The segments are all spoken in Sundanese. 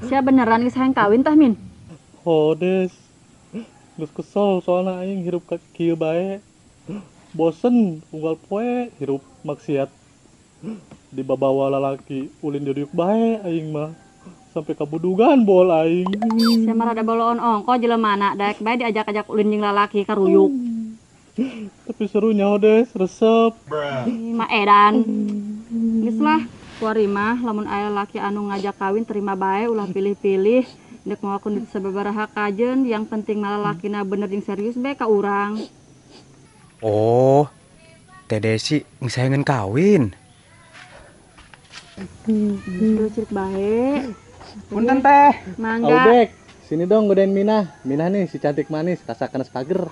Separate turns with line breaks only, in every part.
Sia beneran geus hayang kawin tah Min?
Oh Des, geus kesel soalna aing hirup ka kieu bae. Bosen unggal poe hirup maksiat. Dibabawa lalaki ulin didiuk bae aing mah. Sampai kabudugan bol aing.
Sia mah rada boloon ongko jelemana daek bae diajak-ajak ulin jeung lalaki karuyuk.
Tapi serunya Des, resep.
Ih, mah edan. Geus lah. Kuari mah lamun aya laki anu ngajak kawin terima bae ulah pilih-pilih. Dek mawakeun duit sababaraha kajeun, yang penting malah lakina bener jeung serius bae ka urang.
Oh, Teh Desi geus hayangeun kawin.
Duh, cirik bae.
Punten teh.
Mangga.
Aubek, sini dong godain Minah. Minah nih si cantik manis, rasa kenes pager.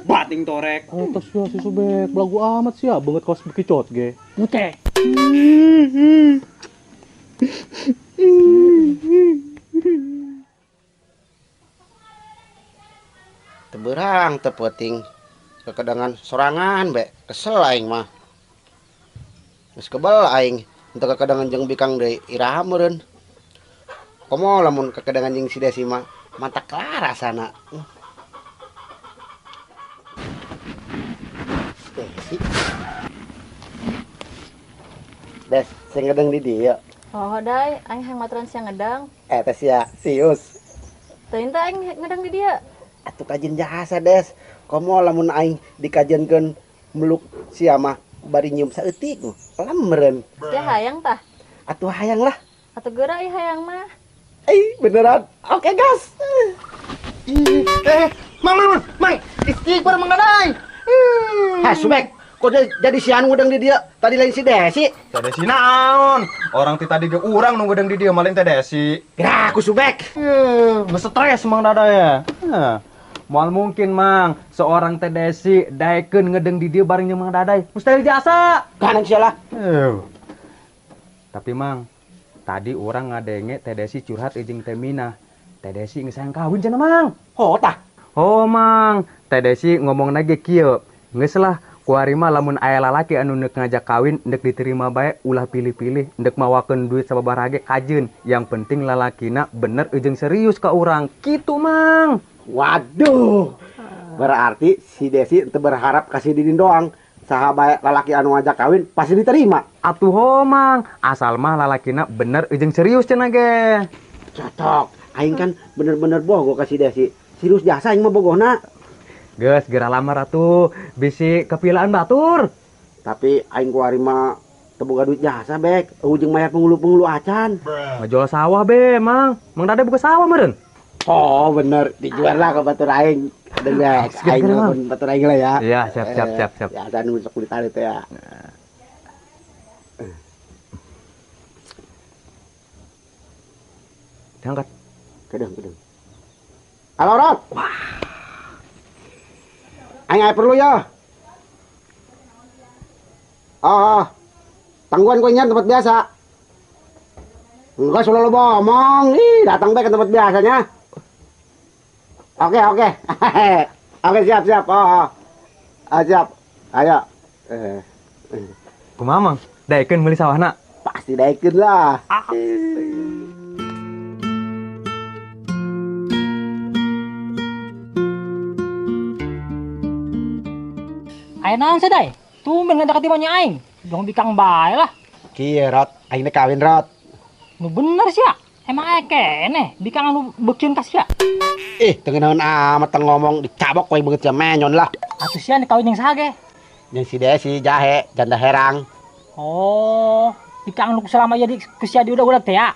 Bating torek.
Oh, tos ya si Subek, belagu amat sih ya, banget kos bekicot ge.
Mute.
Teberang tepeting kekedangan sorangan be, kesel aing mah. Geus kebel aing, henteu kekedangan jeung bikang deui iraha meureun. Komo lamun kekedangan jeung si Desi mah mata kelar rasana. Desi. Des, sing ngedeng di dieu.
Oh, dai, aing hayang maturan sia ngedeng.
Teh sia, sius.
Teuing teh aing ngedeng di dieu.
Atuh kajian jasa, Des. Komo lamun aing dikajiankeun meluk sia mah bari nyium saeutik pelam meureun.
Sia hayang tah?
Atuh hayang lah.
Atuh geura ieu hayang mah.
Ih, beneran. Oke, gas.
Mang, mang, mang, istighfar Mang Dadai.
Heh, Subek, kok jadi si anu ngedeng di dia? Tadi lain si Desi.
Teh Desi naon? Orang ti tadi ge urang nu ngedeng di dia maling Teh Desi.
Gerak ku Subek.
Geus stres Mang Dadai ya. Heh. Moal mungkin Mang, seorang Teh Desi daekeun ngedeng di dia bareng jeung Mang Dadai. Mustahil jasa.
Kanan sia lah.
Tapi Mang, tadi orang ngadenge Teh Desi curhat jeung Teh Minah. Teh Desi geus hayang kawin cenah Mang.
Oh tah.
Oh Mang, Teh Desi ngomongna ge kieu. Geus lah, kuari mah lamun aya lalaki anu neuk ngajak kawin neuk diterima bae ulah pilih-pilih, neuk mawakeun duit sababaraha ge kajeun. Yang penting lalakina bener jeung serius ka urang. Kitu Mang.
Waduh. Berarti si Desi teu berharap ka si Didin doang. Saha bae lalaki anu ngajak kawin pasti diterima.
Atuh ho Mang, asal mah lalakina bener jeung serius cenah ge.
Cocok. Aing kan bener-bener bogo ka si Desi. Serius jasa aing mah bogohna.
Geus geura lamar atuh, bisi kepilaan batur.
Tapi aing kuari mah teu boga duit jasa bek, ujung mayar pengulu-pengulu acan.
Ngajual sawah be, Mang. Mang Dade buka sawah meureun.
Oh bener, dijual lah ke batur aing. Dengar, aing pun batur aing lah ya.
Iya, siap siap siap siap.
Ya, dan untuk kulit itu ya.
Diangkat.
Kedeng, kedeng. Halo, Rod. Wah. Aing aya perlu ya. Oh, tangguhan kowe nyan tempat biasa. Enggak selalu ngomong. Ih, datang bae ke tempat biasanya. Oke, oke. Oke, siap, siap. Oh, oh. Ah, siap. Ayo.
Kumaha, Mang? Daekeun meuli sawahna?
Pasti daekeun lah.
Aya naon sih, Dai? Tumben ngajak ketimanya aing. Dong bikang bae lah.
Kieu, Rot. Aing teh kawin, Rot.
Nu bener sih ya. Emang aya keneh bikang anu beukeun ka sia.
Ih, teu ngeunaheun amat teu ngomong dicabok kowe beungeut sia menyon lah.
Atuh sia nih kawin jeung saha ge?
Jeung si Desi jahe, janda herang.
Oh, bikang anu selama ieu di ku sia diudag-udag teh ya.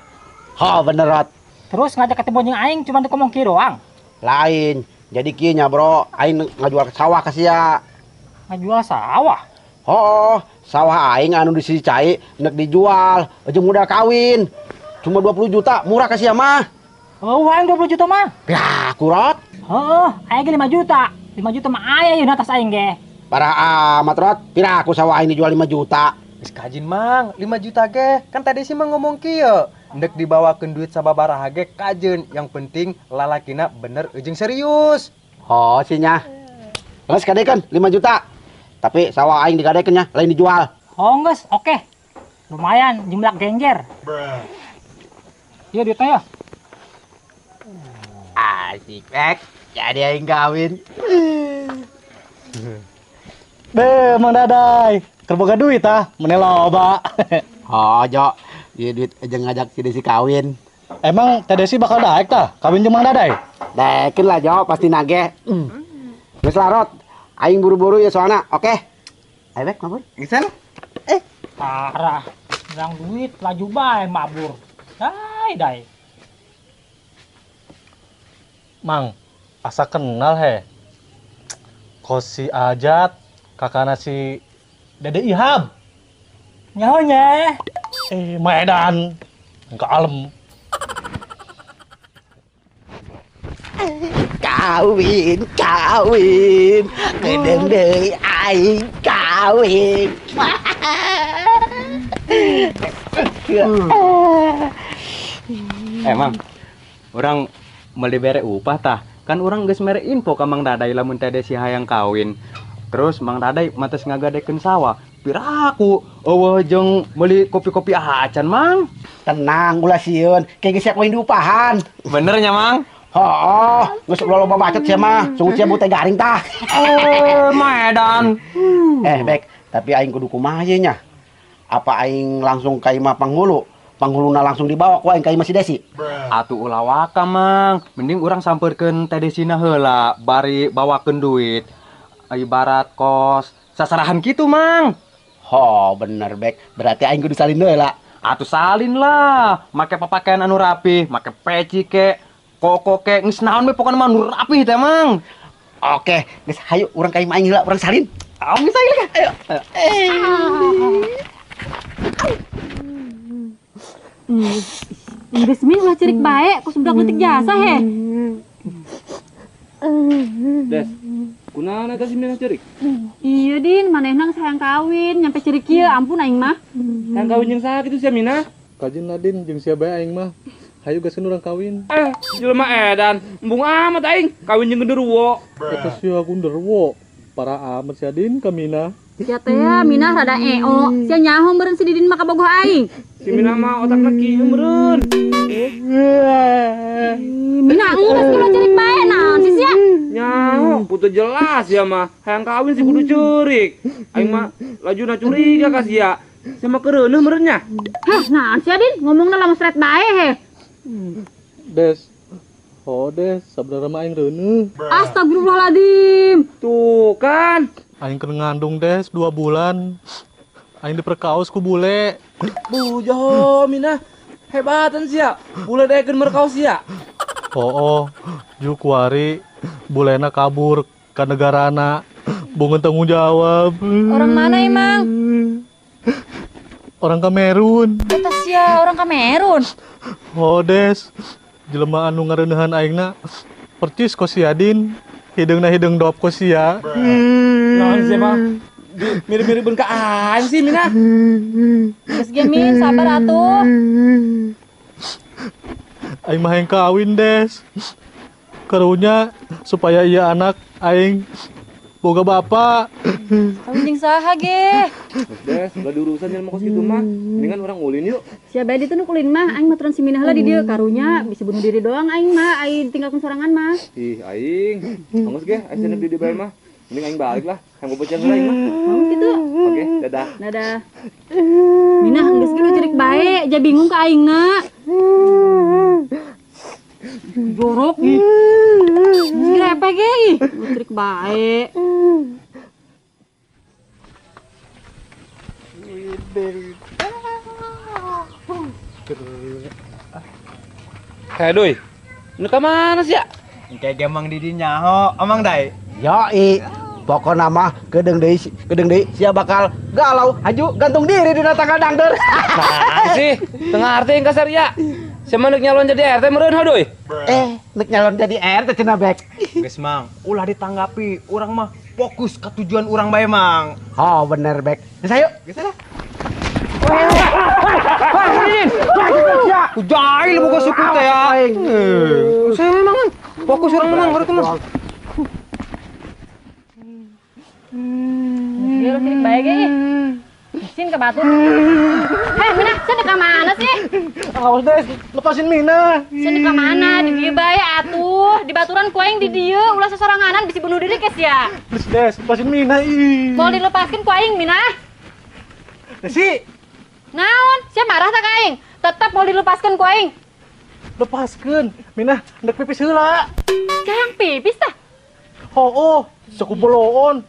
Oh, bener, Rot.
Terus ngajak ketemu jeung aing cuma ngomong kieu doang.
Lain. Jadi kieu nya, Bro, aing ngajual sawah ka sia.
Ngajual sawah?
Oh, sawah aing anu di sisi cai nek dijual, jeung modal kawin. Cuma 20 juta, murah ka sia mah.
Oh, aing 20 juta mah.
Ya, kurot.
Heeh, aing ge 5 juta. 5 juta mah aya ieu atas aing ge.
Parah amat, Rot. Pira aku sawah aing dijual 5 juta.
Geus kajin, Mang, 5 juta ge. Kan tadi sih mah ngomong kieu. Ndek dibawakeun duit sababaraha ge kajeun. Yang penting lalakina bener jeung serius.
Oh, sinya. Geus gadekeun 5 juta. Tapi sawah aing digadekeun nya, lain dijual.
Oh, geus, oke. Lumayan jumlah genjer. Iya duitnya ya.
Asik, Bek. Jadi aing kawin.
Be, Mang Dadai. Keur boga duit ah, mene loba.
Oh, Jo. Ieu duit aja ngajak si Desi kawin.
Emang Teh Desi bakal daek tah kawin jeung Mang Dadai?
Daekeun lah, Jo, pasti nageh. Geus larot. Aing buru-buru ya soalna. Oke. Ayo Bek, mabur. Geus lah.
Parah. Nang duit laju bae mabur. Dai dai.
Mang, asa kenal he. Kos si Ajat, kakana si Dede Ihab.
Nyaho nya.
Medan. Ke alem.
Kawin, kawin. Kedeung deui aing kawin.
Emang orang meuli bere upah tah. Kan orang geus mere info ka Mang Dadai lamun Teh Desi hayang kawin. Terus Mang Dadai mates ngagadekeun sawah. Piraku eueuh jeung meuli kopi-kopi acan, Mang.
Tenang ulah sieun, kayak geus siap kawin diupahan.
Bener nya, Mang?
Heeh, geus loba bacot sia mah, sungut sia teh garing tah.
Medan.
Bek, tapi aing kudu kumaha ye nya? Apa aing langsung ka imah panghulu? Panghuluna langsung dibawa ku aing ka imah si Desi.
Atuh ulah waka, Mang. Mending urang sampeurkeun Teh Desina heula, bari bawakeun duit. Ibarat kos sasarahan kitu, Mang.
Oh, bener, Bek. Berarti aing kudu salin heula.
Atuh salin lah, make papakaian anu rapi, make peci ke, koko ke, geus naon we pokona mah anu rapi teh, Mang.
Oke, geus hayu urang ka imah aing heula, urang salin.
Ah, geus hayu lah.
Ayo.
Geus min ulah cerik bae, kos budak leutik jasa he.
Des, kunaon eta si Minah cerik?
Iya Din, manehna geus hayang kawin, nyampe cerik kieu, ampun aing mah.
Hayang kawin jeung saha kitu sia Minah?
Kajeun Nadin jeung sia bae aing mah. Hayu gaskeun urang kawin.
Jelema edan, embung amat aing kawin jeung genderuwo.
Eta sia genderuwo. Parah amat sia Din ka Minah.
Sia teh Minah rada eo, sia nyaho meureun si Didin mah kabogoh aing.
Si Minah mah otakna kieu meureun.
Minah geus kudu cerik bae naon sih sia?
Nyaho, kudu jelas ya mah. Hayang kawin sih kudu ceurik. Aing mah lajuna curiga ka sia. Sia mah kereuneuh meureun nya.
Hah, naon sia Din? Ngomongna lamun seret bae he.
Des. Oh Des, sabenerna mah aing reuneuh.
Astagfirullahaladzim.
Tuh kan.
Aing keur ngandung Des 2 bulan. Aing diperkaos ku bule.
Bu joho Minah. Hebatan sia. Bule daekeun merkaos sia.
Oh, ju kuari bulena kabur ka negarana. Bungeun tanggung jawab.
Orang mana emang?
Orang Kamerun.
Eta sia orang Kamerun.
Oh Des, jelema anu ngareuneuhan aingna percis kos sia Din. Hideungna hideung dop kos sia.
Naon sia mah? Mirip-mirip ka aing sih Minah.
Geus ge Min, sabar atuh.
Aing mah hayang kawin Des. Karunya supaya ieu anak aing boga bapak.
Kawin jeung saha ge?
Des, ulah diurusan jelema kos kitu mah. Mendingan urang ulin yuk.
Sia bae ditu nu ulin mah, aing mah turun si Minah heula di dieu karunya bisa bunuh diri doang aing mah, aing ditinggalkeun sorangan mah.
Ih, aing. Anggus ge, aing cenah di dieu bae mah. Mending aing balik lah, hayang bobocan heula aing mah.
Mau kitu?
Oke, dadah.
Dadah. Minah geus ge cerik bae, ja bingung ka aingna. Jorok ih. Geus grepe ge ih, cerik bae.
Hei Doi, nu ka mana sih ya?
Kayak Mang Didi nyaho, Amang Dai.
Yoi, pokokna mah kedeung deui sia bakal galau, haju gantung diri dina tanggal dangdeur.
Nah sih, tengah arti yang kasar ya. Sia mah neuk nyalon jadi RT meureun ho Doi.
Neuk nyalon jadi RT cenah Bek.
Geus Mang, ulah ditanggapi, urang mah fokus ke tujuan urang bae Mang.
Oh bener Bek. Geus ayo. Geus lah.
Jahil boga suku teh ya. Saya memang fokus urang memang baru teman.
Ieu lu sirik bae ge ih. Isin ke batu. Heh, Mina, sia ka mana sih?
Awas Des, lepasin Mina.
Sia ka mana? Di dieu bae atuh. Di baturan ku aing di dieu, ulah sasoranganan bisi bunuh diri ke sia.
Please Des, lepasin Mina ih.
Mau dilepaskeun ku aing, Mina.
Desi.
Naon? Sia marah tak ka aing? Tetap mau dilepaskeun ku aing.
Lepaskeun. Mina, hendak pipis heula.
Hayang pipis tah?
Hooh, sakuboloon.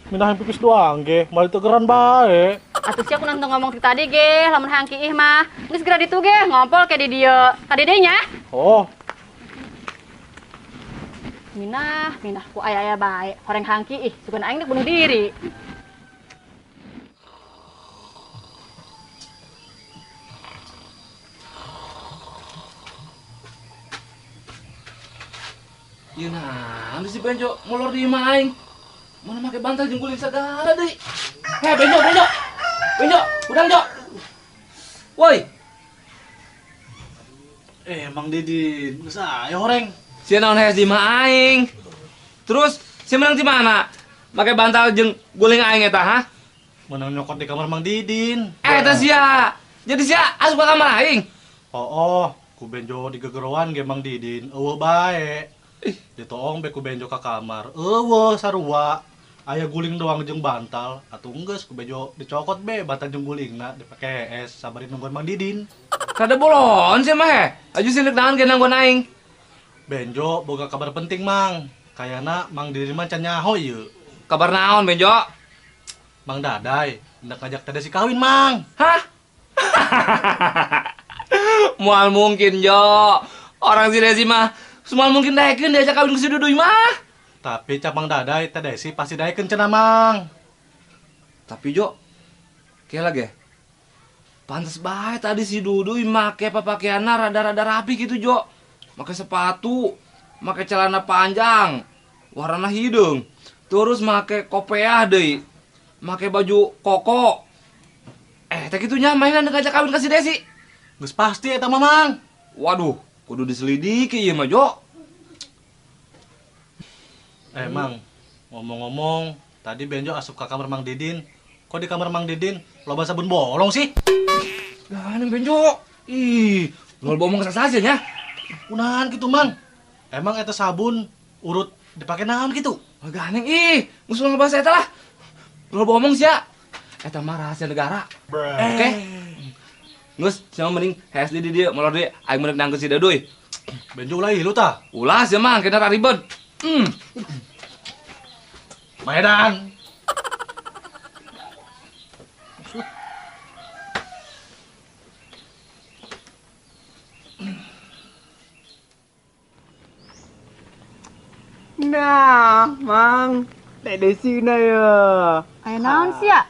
Mina hayang pipis doang ge, malah ditegeran bae.
Atuh sia ku nonton ngomong ti tadi ge, lamun hayang kiih mah. Geus geura ditu ge, ngompol ke di dieu. Ka dede nya.
Oh.
Minah, minah ku aya-aya bae. Horeng hayang kiih, sugan aing dek bunuh diri.
Ieu naon si Benjo molor di imah aing. Mana make bantal jeung guling sagala deui. Heh Benjo, Benjo. Benjo, udang Jo. Woi.
Mang Didin, geus aya horeng.
Sia naon hees di imah aing. Terus sia menang di mana? Make bantal jeung guling aing eta, ha?
Menang nyokot di kamar Mang Didin.
Eta sia. Jadi sia asup ka kamar aing.
Oh, ku Benjo digegeroan ge Mang Didin, eueuh bae. Ditoong be ku Benjo ka kamar. Eueuh sarua. Aya guling doang jeung bantal. Atuh geus ku Benjo dicokot be bantal jeung gulingna dipake es sabarin nungguan Mang Didin.
Kada bolon sia mah he. Aju sih deuk naon ge nangguan aing.
Benjo boga kabar penting Mang. Kayana Mang Didin mah can nyaho ieu.
Kabar naon Benjo?
Mang Dadai hendak ngajak Teh Desi kawin Mang.
Hah? Moal mungkin Jo. Orang si Desi mah semua mungkin daekeun diajak kawin ku si Duduy mah.
Tapi cap Mang Dadai Teh Desi pasti daekeun cenah Mang.
Tapi Jo, kela ge. Pantes bae tadi si Duduy make papakeanna rada-rada rapi gitu Jo. Make sepatu, make celana panjang, warna hideung. Terus make kopeah deui. Make baju koko. Teh kitu nya mainan ngajak kawin ka si Desi.
Geus pasti eta mah Mang.
Waduh. Kudu diselidiki ieu mah, Jo.
Mang, ngomong-ngomong, tadi Benjo asup ke kamar Mang Didin. Kok di kamar Mang Didin loba sabun bolong sih?
Ganteng Benjo. Ih, nol bomong sasasieun nya.
Kunahan gitu, Mang? Emang eta sabun urut dipake naon gitu?
Ganteng ih, musuh ngebahas eta lah. Nol bomong sia. Eta mah rahasia negara. Oke. Ngus, sia mending hees di dieu molor deui aing meunang nangkeun si Duduy.
Benjo ulah ilu tah?
Ulah sia mah kena ribet.
Maedan.
Nah, Mang, Teh Desi na ya.
Aya naon sia?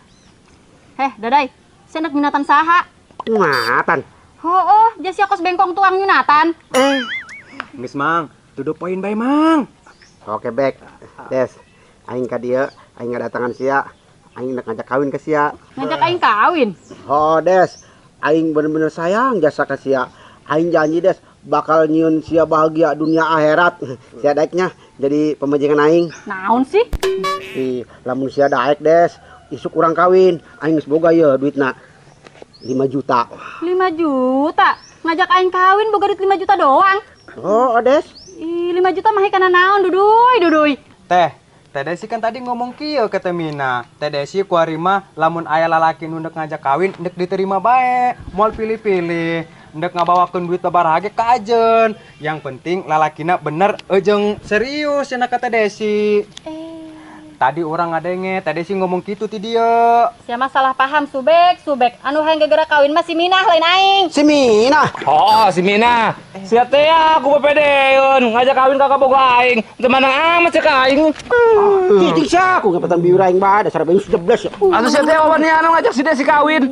Heh, Dadai, sia nek minatan saha?
Nyunatan.
Hooh, ja sia kos bengkong tuang nyunatan.
Geus Mang, duduk poin bae Mang.
Oke, Bek. Des, aing ka dieu, aing ngadatangan sia. Aing nek ngajak kawin ke sia.
Ngajak aing kawin?
Oh, Des, aing bener-bener sayang jasa ka sia. Aing janji Des bakal nyieun sia bahagia dunia akhirat. Sia daeknya jadi pemajikan aing.
Naon sih?
Ih, lamun sia daek Des, isuk urang kawin, aing geus boga ye duitna. 5 juta.
5 juta? Ngajak aing kawin boga duit 5 juta doang.
Oh, Des.
Ih, 5 juta mah kana naon Duduy, Duduy.
Teh, Teh Desi kan tadi ngomong kieu ke Teh Mina. Teh Desi kuari mah lamun aya lalaki nu ndek ngajak kawin ndek diterima bae, moal pilih-pilih. Ndek ngabawakeun duit babaraha ge kajeun. Yang penting lalakina bener jeung serius cenah ka Teh Desi. Tadi orang ngadenge, tadi sih ngomong gitu ti dia.
Siapa salah paham Subek, Subek. Anu hayang gegera kawin mah si Minah lain aing.
Si Minah.
Oh, si Minah. Sia teh aku pepedeun ngajak kawin kakak boga aing. Teu manang amat cek aing.
Cicing sia aku gepetan biur aing bae dasar bae jebles.
Atuh sia teh wawanian ngajak si Desi kawin.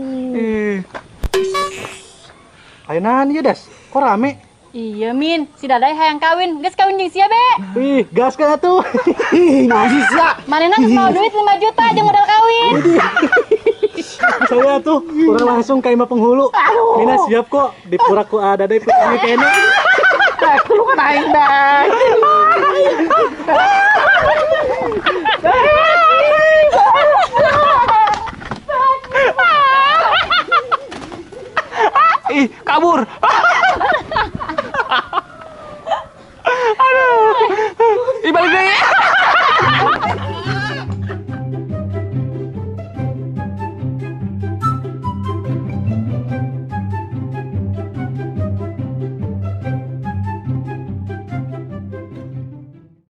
Ayeuna ieu Des, kok rame?
Iya Min, si Dadai hayang kawin, geus kawin jeung sia be.
Ih, gas kan atuh.
Ih, naon sih sia?
Manehna geus mau duit 5 juta jeung modal kawin.
Saya tuh urang langsung ka imah penghulu. Mina siap kok dipurak ku Dadai putih kene.
Bek, tulungan aing, Bek.